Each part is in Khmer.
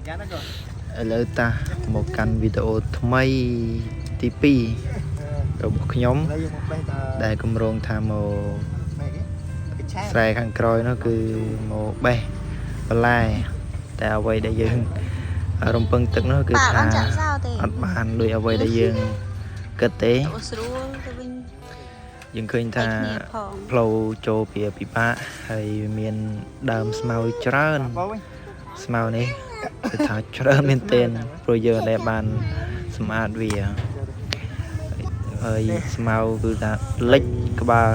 យ៉ាងណាក៏ ឥឡូវតាមកកាន់វីដេអូថ្មីទី2របស់ខ្ញុំ ឥឡូវយើងមកបេះត ដែលគម្រោងថាមក បេះគេកឆា ស្រែខាងក្រោយនោះគឺមកបេះបន្លែតែអ្វីដែលយើងរំពឹងទឹកនោះគឺថា ប៉ាបានចាក់សោទេ អត់បានដោយអ្វីដែលយើងគិតទេ អូស្រួលទៅវិញ យើងឃើញថា តែគ្នាផង ផ្លូវចូលពីពិបាកហើយមានដើមស្មៅច្រើន បងវិញ ស្មៅនេះគឺថាច្រើនមែនទែនព្រោះយើងដែលបានសម្អាតវាហើយស្មៅគឺថាលិចក្បាល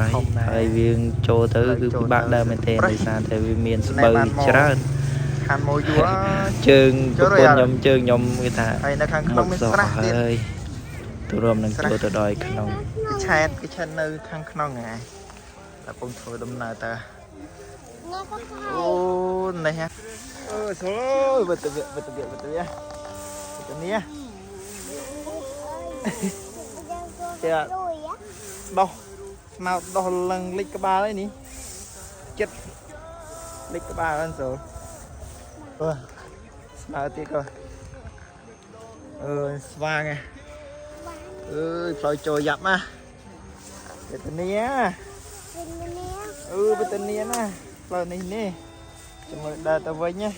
ហើយវាចូលទៅគឺពិបាកដើមមែនទែនដោយសារតែវាមានស្បូវច្រើន ខានមកយូរហើយ ជើងប្រពន្ធខ្ញុំជើងខ្ញុំគឺថា ហើយនៅខាងក្នុងមាន មុខសក់ ស្រះទៀត ហើយទៅរួមនឹងចូលទៅដល់ក្នុង កឆែតកឆែតនៅខាងក្នុងហ្នឹងឯងតែពងធ្វើដំណើរតើអូនេះហ่ะអឺស្រួលវត្តវៈវត្តវៈវត្តវៈវត្តនេះចាដោះស្មៅដោះលឹងលិចក្បាលហើយនេះចិត្តលិចក្បាលហ្នឹងស្រួលអឺស្មៅទៀតក៏អឺស្វាងឯង អើយផ្លូវចូលយ៉ាប់ណាវេទនាអឺវេទនាណាផ្លូវនេះនេះជាមួយដើរទៅវិញណា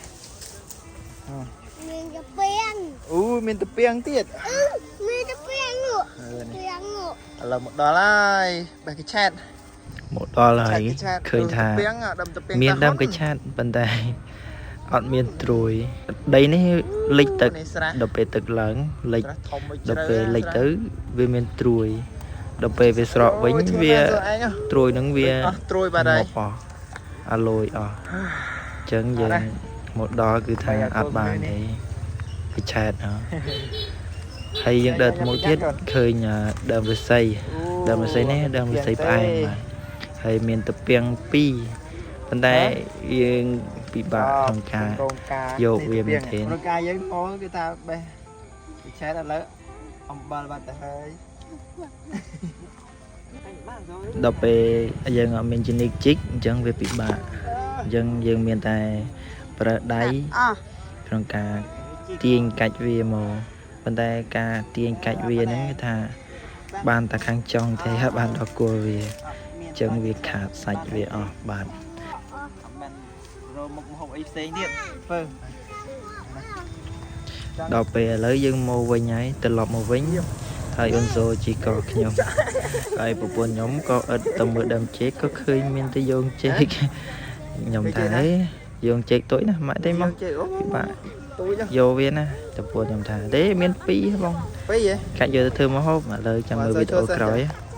មានកាពៀង អូមានតាពីងទៀត មានតាពៀងនោះ អឺនេះ ពៀងនោះ ឥឡូវមកដល់ហើយបេះកឆែត មកដល់ហើយ កឆែត ឃើញថា តាពីងដើមតាពីង មានដើមកឆាតប៉ុន្តែអត់មានត្រួយដីនេះលិចទឹក នេះស្រះ ដល់ពេលទឹកឡើងលិច ស្រះធំមួយជ្រៅ ដល់ពេលលិចទៅវាមានត្រួយដល់ពេលវាស្រកវិញវាត្រួយហ្នឹងវា អស់ត្រួយបាត់ហើយ ងាប់អស់អាលយអស់អញ្ចឹងយើងមកដល់គឺថាអត់បានទេកឆែតហ៎ហើយយើងដើរទៅមុខទៀតឃើញដើមឫស្សី ដើមឫស្សីនេះដើមឫស្សីផ្អែមបាទហើយមានតាពាំងពីរប៉ុន្តែយើងពិបាកក្នុងការ យកវាមែនទែន ក្នុងការយើងមកគឺថាបេះកឆែតឥឡូវអំបិលបាត់ទៅហើយ ដល់ពេលយើងអត់មានជំនាញជីកអញ្ចឹងវាពិបាកអញ្ចឹងយើងមានតែប្រើដៃ អស់ ក្នុងការទាញកាច់វាមកប៉ុន្តែការទាញកាច់វាហ្នឹងគឺថាបានតែខាងចុងទេហើយបានដល់គល់វាអញ្ចឹងវាខាតសាច់វាអស់បាទ អត់មែនរកមុខម្ហូបអីផ្សេងទៀតធ្វើ ដល់ពេលឥឡូវយើងមកវិញហើយត្រឡប់មកវិញហើយអូនសូជីកខ្ញុំហើយប្រពន្ធខ្ញុំក៏ឥតទៅមើលដើមចេកក៏ឃើញមានតែយងចេកខ្ញុំថាហេយងចេកតូចណាស់ម៉ាក់ទេមក ចេកអូ ពិបាក ទូច យកវាណាប្រពន្ធខ្ញុំថាទេមានពីរបង ពីរហ៎ កាច់យកទៅធ្វើម្ហូបឥឡូវចាំមើលវីដេអូក្រោយ។